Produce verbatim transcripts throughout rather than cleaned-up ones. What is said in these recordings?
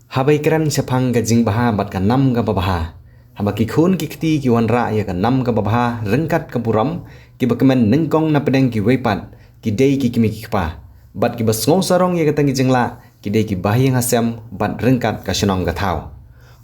Haba ïakren shaphang ka jingbha bad ka nam kaba bha, haba ki khun ki kti ki wanrah ïa ka nam kaba bha ryngkat ka burom, kiba kmen nyngkong napdeng kiwei pat ki dei ki kmie ki kpa, bad kiba sngew sarong ïa katei ka jinglah ki dei kiba ha ïing ha sem bad ryngkat ka shnong ka thaw.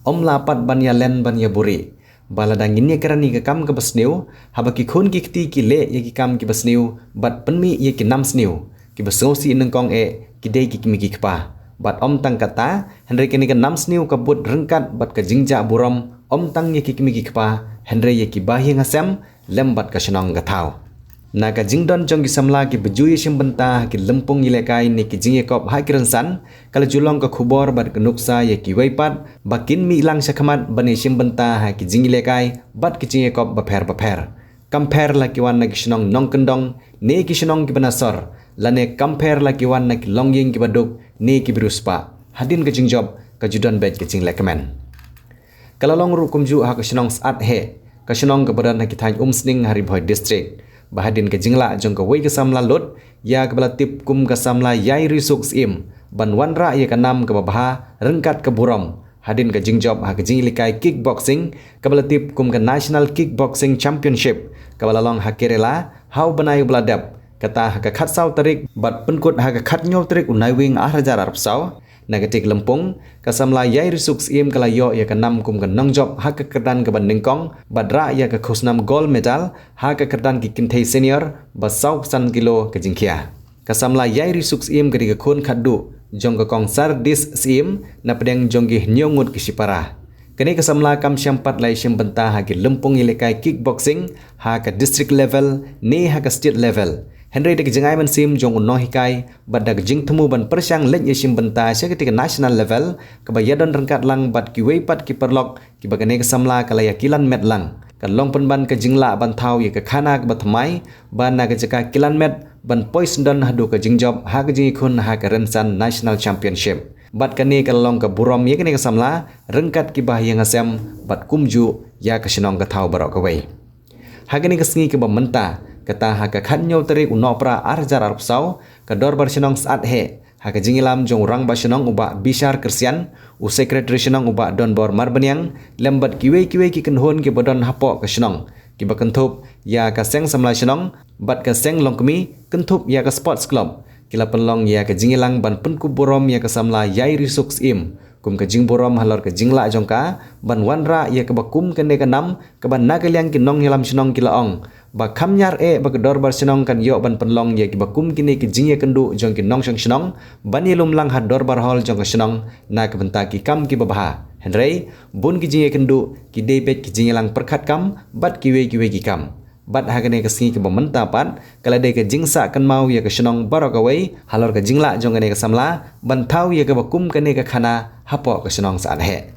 Ym lah pat ban ïalan ban ïabuhrieh ba lada ngin ïakren ïa ka kam kaba sniew, haba ki khun ki kti ki leh ïa ki kam kiba sniew bad pynmih ïa ki nam sniew, kiba sngewsih nyngkong eh ki dei ki kmie ki kpa. Bad ym tang katta, hynrei kane ka nam sniew ka bud ryngkat bad ka jingjah burom, ym tang ïa ki kmie ki kpa, hynrei ïa kiba ha ïing ha sem lem bad ka shnong ka thaw. Na ka jingdon jong ki samla kiba ju ïashim bynta ha ki lympung ïalehkai ne ki jingïakop ha ki rynsan, ka la ju long ka khubor bad ka nuksa ïa kiwei pat ba kin mih lang shakhmat ban ïashim bynta ha ki jingïalehkai bad ki jingïakop bapher bapher. Kam pher la ki wan na ki shnong nongkyndong ne ki shnong kiba na sor, lane kam pher la ki wan na ki longïing kiba duk ne kiba riewspah. Hadien ka jingjop ka ju don beit ka jinglehkmen. Ka la long ruh kumjuh ha ka shnong Syiat Heh, ka shnong kaba don ha ki thaiñ Umsning ha Ri Bhoi District, ba hadien ka jinglah jong kawei ka samla lut, ïa kaba la tip kum ka samla Ïairiewsuk Syiem, ban wanrah ïa ka nam kaba bha ryngkat ka burom hadien ka jingjop ha ka jingïalehkai kickboxing kaba la tip kum ka National Kickboxing Championship, kaba la long ha Kerala ha u bnai uba la dep, kata ha ka khatsaw tarik bad pynkut ha ka khathynñiew tarik u Naiwieng arhajar arphew saw. Na katei ka lympung, ka samla Ïairiewsuk Syiem ka la ïoh ïa ka nam kum ka nongjop ha ka kyrdan kaba nyngkong bad rah ïa ka khusnam gold medal ha ka kyrdan ki kynthei senior ba sawphew san kilo ka jingkhia. Ka samla Ïairiewsuk Syiem ka dei ka khun khatduh jong ka kong Sardis Syiem napdeng jong ki hynñiew ngut ki shipara. Kane ka samla kam shym pat la ïashim bynta ha ki lympung ïalehkai kickboxing ha ka district level ne ha ka state level. Hynrei da ka jingai mynsiem jong u nonghikai bad da ka jingthmu ban pyrshang leit ïashim bynta sha katei ka national level, kaba ïadon ryngkat lang bad kiwei pat ki paralok kiba kane ka samla ka la ïakilan met lang, ka long pynban ka jinglah ban thaw ïa ka khana kaba thymmai, ba na ka jaka kilan met ban poi syndon haduh ka jingjop ha ka jingïakhun ha ka rynsan National Championship. Bad kane ka la long ka burom ïa kane ka samla ryngkat kiba ha ïing ha sem bad kumjuh ïa ka shnong ka thaw baroh kawei. Ha kane ka sngi kaba mynta, kata ha ka khathynñiew tarik u Nohprah arhajar arphew saw, ka Dorbar Shnong Syiat Heh, ha ka jingïalam jong u Rangbah Shnong u Bah Bishar Kyrsian, u Secretary Shnong u Bah Donbor Marbaniang, lem bad kiwei kiwei ki kynhun kiba don hapoh ka shnong, kiba kynthup ïa ka Seng Samla Shnong bad ka Seng Longkmie, kynthup ïa ka Sports Club, ki la pynlong ïa ka jingïalang ban pynkup burom ïa ka samla Ïairiewsuk Syiem kum ka jingburom halor ka jinglah jong ka ban wanrah ïa kaba kum kane ka nam, kaba na ka liang ki nongïalam shnong ki la ong ba kham ñiar eh ba ka Dorbar Shnong kan ïoh ban pynlong ïa kiba kum kine ki jingïakynduh jong ki nongshong shnong ban ïalum lang ha Dorbar Hall jong ka shnong na ka bynta ki kam kiba bha. Hynrei bun ki jingïakynduh ki dei beit ki jingïalang pyrkhat kam bad kiwei kiwei ki kam. Bad ha kane ka sngi kaba mynta pat, ka la dei ka jingsah kynmaw ïa ka shnong baroh kawei halor ka jinglah jong kane ka samla ban thaw ïa kaba kum kane ka khana hapoh ka shnong Syiat Heh.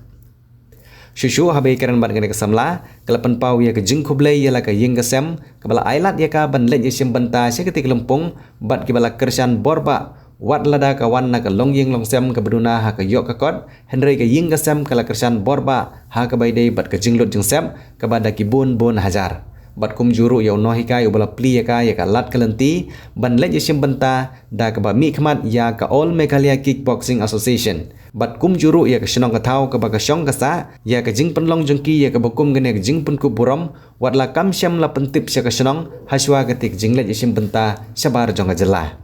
Shuh shuh haba ïakren bad kane ka samla, ka la pynpaw ïa ka jingkhublei ïa la ka ïing ka sem kaba la ailad ïa ka ban leit ïashim bynta sha katei ka lympung, bad kiba la kyrshan borbah, wat lada ka wan na ka longïing longsem kaba duna ha ka ïoh ka kot, hynrei ka ïing ka sem ka la kyrshan borbah ha kaba ïadei bad ka jinglut jingsep kaba da ki bun bun hajar. Bad kumjuh ruh ïa u nonghikai uba la plie ïa ka ïa ka lad ka lynti ban leit ïashim bynta da kaba mihkhmat ïa ka All Meghalaya Kickboxing Association. Bad kumjuh ruh ïa ka shnong ka thaw kaba ka shong ka sah ïa ka jingpynlong jong ki ïa kaba kum kane ka jingpynkup burom, wat la kam shym la pyntip sha ka shnong hashwa katei ka jingleit ïashim bynta shabar jong ka jylla.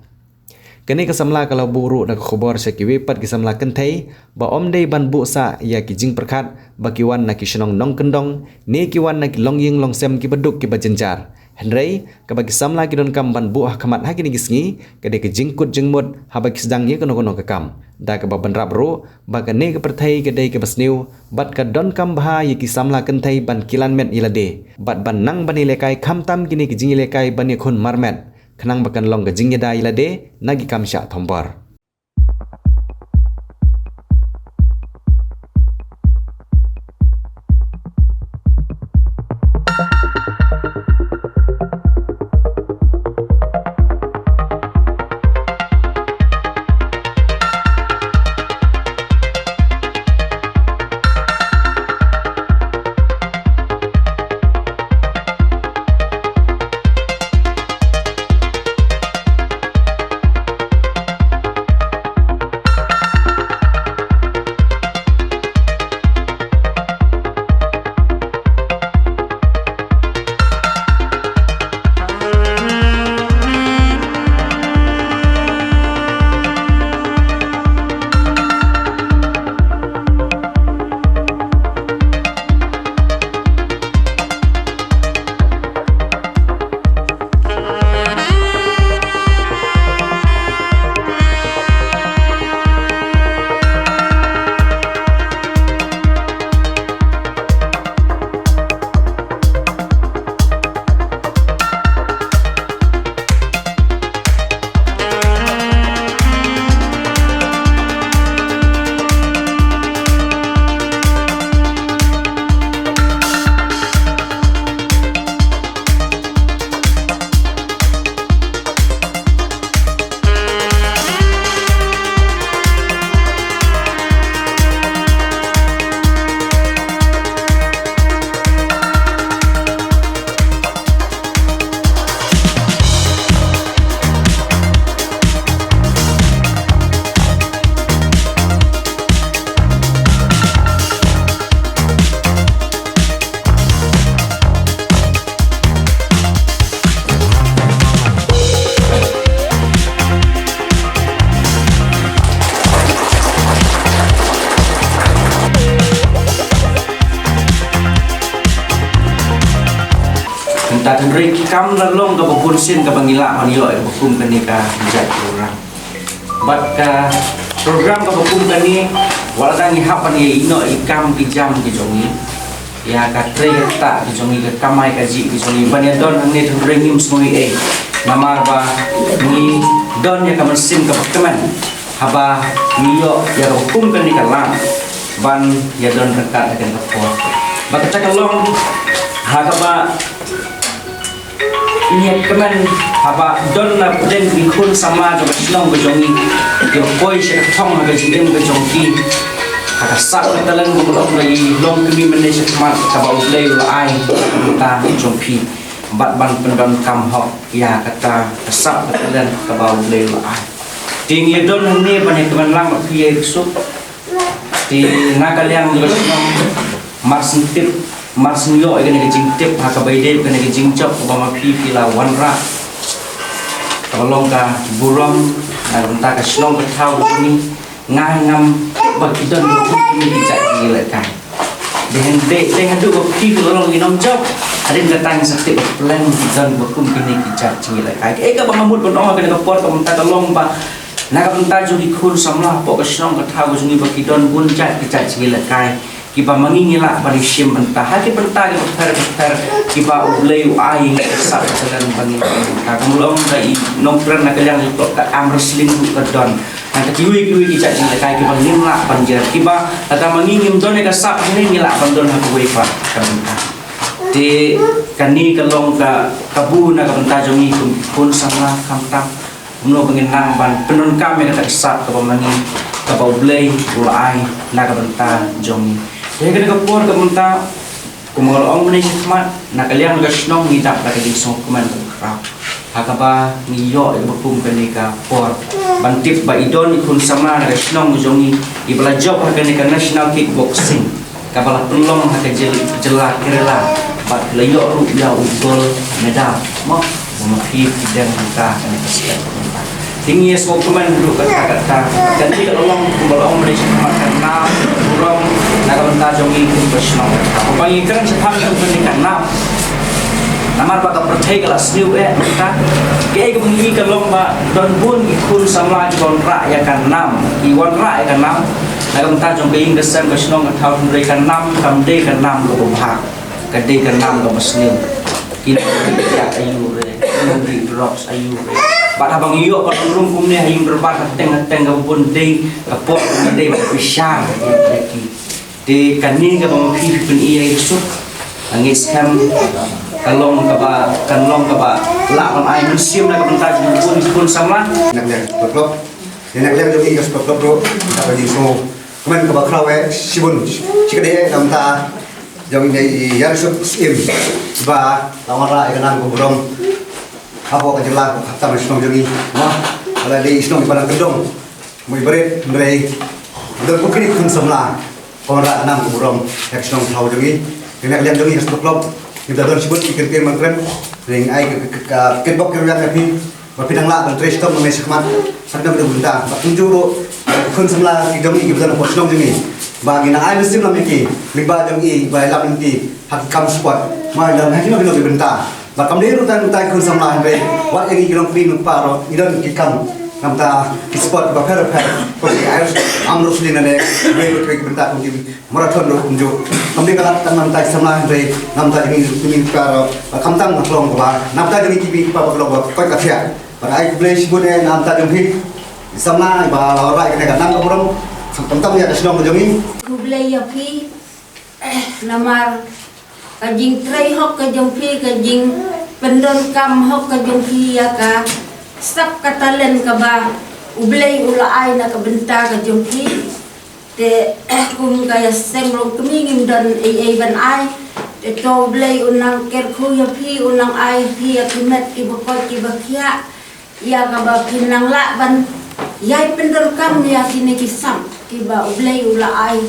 Kane ka samla ka la buh ruh da ka khubor sha kiwei pat ki samla kynthei ba ym dei ban buh sah ïa ki jingpyrkhat ba ki wan na ki shnong nongkyndong ne ki wan na ki longïing longsem kiba duk kiba jynjar. Hynrei kaba ki samla ki donkam ban buh ha khmat ha kine ki sngi ka dei ka jingkut jingmut haba ki sdang ïa kano kano ka kam. Da kaba bynrap ruh ba kane ka pyrthei ka dei kaba sniew bad ka donkam bha ïa ki samla kynthei ban kilan met ïa lade bad ban nang ban ïalehkai khamtam kine ki jingïalehkai ban ïakhun marmet, khnang ba kan long ka jingïada ïa lade na ki kam shah thombor. Mynta tang ruh ki kam la long kaba bun sien kaba ngi lah ban ïoh ïa kaba kum kane ka jait program. Bad ka program kaba kum kane, wat la dang ngi hap ban ïa ïehnoh ïa ki kam ki jam ki jong ngi, ïa ka trei ka ktah ki jong ngi, ka kamai kajih ki jong ngi, ban ïa don hangne tang ruh ngim sngew ei ei. Namar ba ngi don ïa ka mynsiem kaba kmen haba ngi ïoh ïa kaba kum kane ka lad ban ïa don ryngkat ha kane ka por. Bad kata ka long ha kaba ngi kmen haba don na pdeng ki khun samla jong ka shnong ka jong ngi, ki poi sha ka thong ha ka jingim ka jong ki, ha ka sap ka talent, kumba long ka i long kmie mynne shakhmat kaba U Blei u la ai ha ka bynta jong phi, bad ban pyndonkam hok ïa kata ka sap ka talent kaba U Blei u la ai. Te ngi don hangne ban ïa kmen lang bad phi, ïa i suk. Te na ka liang jong ka shnong, mar shen tip, mar shen ïoh ïa kane ka jingtip ha kaba ïadei bad kane ka jingjop kaba ma phi phi la wanrah, kaba long ka burom na ka bynta ka shnong ka thaw ka jong ngi. Nga ngam tip ba ki don kiba kum kine ki jait jingïalehkai. Dei hynrei, dei haduh ba phi phi la long i nongjop, hadien kata ngi sa tip ba pleng ki don kiba kum kine ki jait jingïalehkai. Kaei kaba nga mut ban ong ha kane ka por, ka bynta ka long ba na ka bynta jong ki khun samla hapoh ka shnong ka thaw ka jong ngi, ba ki don bun jait ki jait jingïalehkai kiba ma ngi ngi lah ban ïashim bynta ha ki bynta kiba pher kiba pher kiba U Blei u ai ïa ngi, ka sap ka talent ba ngi ïashim bynta. Kumba long ka i Nongkren na ka liang jong ka arm wrestling ruh ka don. Nangta kiwei kiwei ki jait jingïalehkai kiba ngim lah ban jer, kiba lada ma ngi ngim don ïa ka sap hangne, ngi lah ban don ha kawei pat ka bynta. Te kane ka long ka kabu na ka bynta jong ngi kum ki khun samla, khamtam kumno ba ngin nang ban pyndonkam ïa kata ka sap kaba ma ngi, kaba U Blei u la ai na ka bynta jong ngi. Te ha kane ka por ka bynta, kumba nga la ong mynne shakhmat, na ka liang ka shnong ngi dap da ka jingsngewkmen kaba khraw ha kaba ngi ïoh ïa kaba kum kane ka por ban tip ba i don i khun samla na ka shnong ka jong ngi iba la jop ha kane ka National Kickboxing kaba la pynlong ha ka jyl-, jylla Kerala, bad la ïoh ruh ïa u gold medal, mo, ba ma phi phi deng mynta ha kane ka step mynta. Te ngi ïa sngewkmen ruh kata kata. Kane ka long kumba la ong mynne shakhmat ka nam ka burom na ka bynta jong ngi kum ka shnong. Kumba ngi kren shaphang jong kane ka nam, namar ba ka pyrthei ka la sniew eh mynta. Kaei kaba ngi ka long ba don bun ki khun samla ki wanrah ïa ka nam, ki wanrah ïa ka nam na ka bynta jong ka ïing ka sem, ka shnong ka thaw, hynrei ka nam kam dei ka nam kaba bha, ka dei ka nam kaba sniew. Ki nongri ïa aïu re, ki nongri drugs aïu re. Bad haba ngi ïoh ban rung kumne ha ïing dorbar, ha teng ha teng kaba bun, dei ka por kaba dei ban bishar ïa ki. Te kane kaba ma phi phi pyni ïa i suk, nga ngeit skhem ka long kaba, kan long kaba lah ban ai mynsiem na ka bynta jong ki khun samla. Nang liang ka sport club, nang liang jong i ka sport club ruh, ka jingsngew kmen kaba khraw eh shibun, shi kdei eh na ka bynta jong i Ïarisuk Syiem ba la wanrah ïa ka nam ka burom hapoh ka jylla, hapoh ka shnong jong i. Mo, la dei i shnong iba nang kyndong, mo, i barit, hynrei don kum kine ki khun samla ki wanrah ka nam ka burom ïa ka shnong thaw jong i. Kane ka liang jong i ka sport club, ngi da don shibun ki kyntien ban kren, hynrei ai ka, ka, ka, ka kitbok ki ruh ïa phi. Ba phi nang lah ban trei shitom mynne shakhmat, sa dang da bynta. Bad kumjuh ruh ki khun samla ki jong i kiba don hapoh shnong jong i, ba ngi nang ai mynsiem lem ïa ki lyngba jong i ba ïalam lynti ha ki kam sport, ma ïalam ha kino kino ki bynta. Ba kam dei ruh tang bynta ki khun samla, hynrei wat ïa ngi ki longkmie longkpa ruh ngi don ki kam na bynta ki sport kiba pher pher, kum ki arm wrestling ne kiwei kiwei ki bynta, kum ki marathon ruh kumjuh. Kam dei ka lad tang na bynta ki samla, hynrei na bynta jong ngi ki longkmie longkpa ruh, ba khamtam na ka long kaba, na bynta jong ngi ki kmie ki kpa ba ka long kaba koit ka khiah. Bad ai khublei shibun eh na ka bynta jong phi, i samla iba la wanrah ïa kane ka nam ka burom, khamtam ïa ka shnong ka jong ngi. Khublei ïa phi, namar ka jingtrei hok ka jong phi, ka jingpyndonkam hok ka jong phi ïa ka sap ka talent kaba U Blei u la ai na ka bynta ka jong phi. Te kum ka ïaseng longkmie ngim don ei ei ban ai. Te to U Blei u nang kyrkhu ïa phi, u nang ai phi ïa ki met kiba koit kiba khiah, ïa kaba phin nang lah ban ïai pyndonkam ïa kine ki sap kiba U Blei u la ai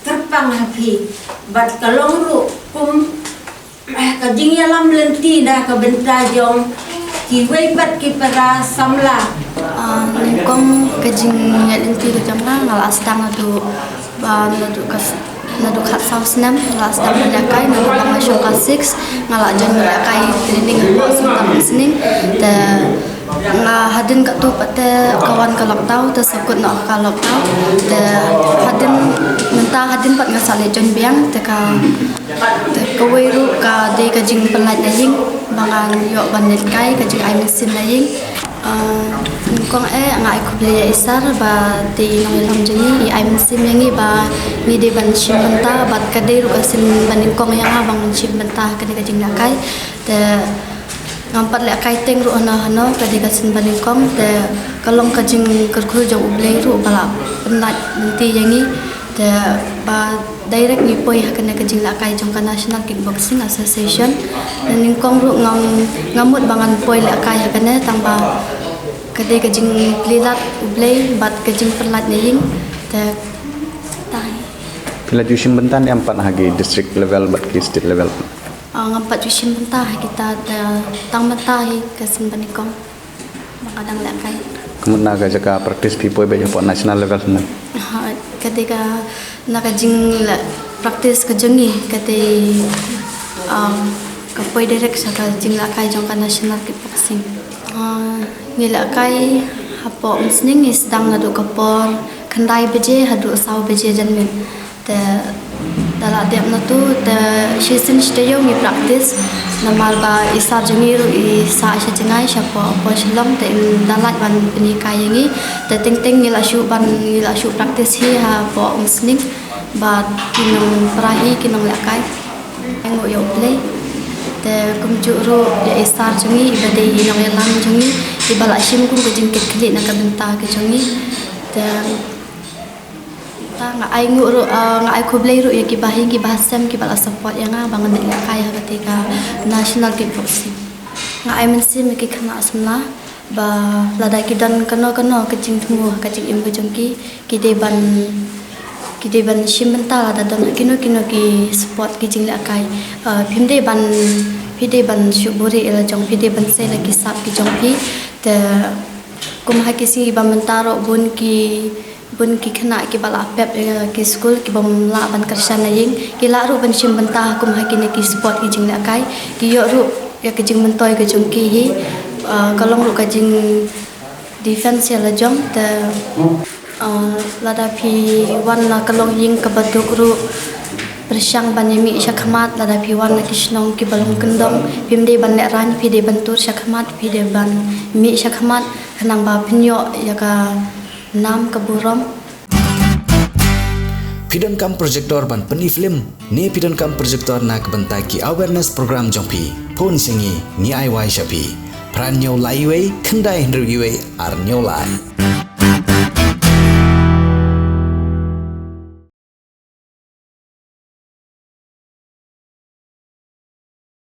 kyrpang ha phi. Bad ka long ruh kum ka jingïalam lynti na ka bynta jong kiwei pat ki para samla. Ah, nyngkong ka jingïaid lynti ka jong nga, nga la sdang naduh ba, naduh ka s-, Naduh khatsaw snem nga la sdang ban lehkai, naduh ba nga shong class six nga la join ban lehkai training hapoh Centre Umsning. Te nga hadien katto pat te ka wan ka lockdown, te sa kut noh ka lockdown. Te hadien mynta hadien pat nga sa leit join biang, te ka, te kawei ruh ka dei ka jingpynlait na ïing ba ngan ïoh ban lehkai, ka jingai mynsiem na ïing. Ah, nyngkong eh nga ai khublei ïa i sir bad i nongïalam jong ngi, i ai mynsiem ïa ngi ba ngi dei ban shim bynta, bad ka dei ruh ka sien ba nyngkong ïa nga ban shim bynta ha kane ka jinglehkai. Te ngam pat lehkai teng ruh hano hano, ka dei ka sien ba nyngkong, te ka long ka jingkyrkhu jong U Blei ruh ba la pynlait lynti ïa ngi. Te ba direct ngi poi ha kane ka jinglehkai jong ka National Kickboxing Association. Te nyngkong ruh ngam, ngam mut ba ngan poi lehkai ha kane, tang ba ka dei ka jingplie lad U Blei bad ka jingpynlait na ïing. Te tai. Phi la ju shim bynta ne em pat ha ki district level bad ki state level? Ah, ngam pat ju shim bynta ha kita, te tang mynta hi ka sien ba nyngkong ba nga dang lehkai. Ka mut na ka jaka practice phi poi beit hapoh national level ne? Ha, ka dei ka, na ka jingleh practice ka jong ngi ka dei, um, ka poi direct sha ka jinglehkai jong ka National Kickboxing. Ah, ngi lehkai hapoh Umsning, ngi sdang naduh ka por khyndai baje haduh saw baje janmiet. Te da la dep na tu te shisien shi taïew ngi practice, namar ba i sir jong ngi ruh i sah sha Chennai, shapoh, hapoh Shillong, te im da lait ban pynhikai ïa ngi. Te teng teng ngi la shu ban, ngi la shu practice hi hapoh Umsning bad ki nongpra hi, ki nonglehkai. Ai nguh ïa U Blei. Te kumjuh ruh ïa i sir jong ngi iba dei i nongïalam jong ngi, iba la shim kum ka jingkitkhlieh na ka bynta ka jong ngi. Te ta nga ai nguh ruh, ah, nga ai khublei ruh ïa ki bahaïing ki bahasem kiba la support ïa nga ba ngan lehkai ha kata ka National Kickboxing. Nga ai mynsiem ïa ki khynnah samla ba lada ki don kano kano ka jingthmu ha ka jingim ka jong ki, ki dei ban, ki dei ban shim bynta lada don kino kino ki sport ki jinglehkai. Ah, phim dei ban, phi dei ban shu buhrieh ïa la jong phi, dei ban sei la ki sap ki jong phi. Te kum ha ki sngi ba mynta ruh bun ki, bun ki khynnah kiba la pep ïa ki skul kibym lah ban kyrshan na ïing, ki lah ruh ban shim bynta kum ha kine ki sport ki jinglehkai, ki ïoh ruh ïa ka jingmyntoi ka jong ki hi. Ah, ka long ruh ka jing defense ïa la jong. Te, ah, lada phi wan na ka longïing kaba duk ruh, pyrshang ban ïa mih shakhmat, lada phi wan na ki shnong kiba long kyndong, phim dei ban lehraiñ, phi dei ban tur shakhmat, phi dei ban mih shakhmat, khnang ba phin ïoh ïa ka nam ka burom. Phi donkam projector ban pyni film ne phi donkam projector na ka bynta ki awareness program jong phi? Phone sha ngi, ngi ai wai sha phi. Phra hynñiew lai wei, khyndai hynriew wei, ar hynñiew lai.